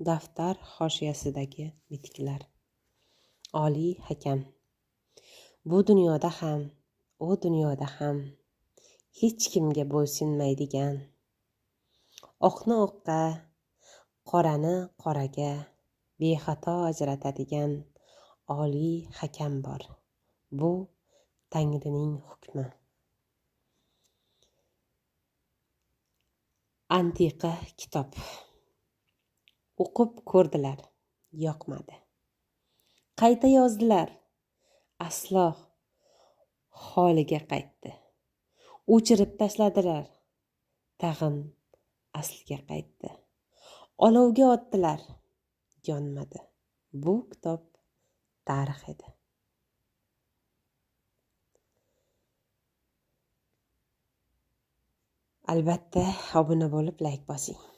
Daftar hoshiyasidagi bitiklar. Oliy hakam. Bu dunyoda ham, u dunyoda ham hech kimga bo'ysunmaydigan, oqni oqqa, qorani qoraga bexato ajratadigan oliy hakam bor. Bu Tangrining hukmi. Antiqa kitob. O'qib ko'rdilar, yoqmadi. Qayta yozdilar, aslo holiga qaytdi. O'chirib tashladilar, tag'in asliga qaytdi. Olovga otdilar, yonmadi. Bu kitob tarix edi. Albatta obuna bo'lib, like bosing.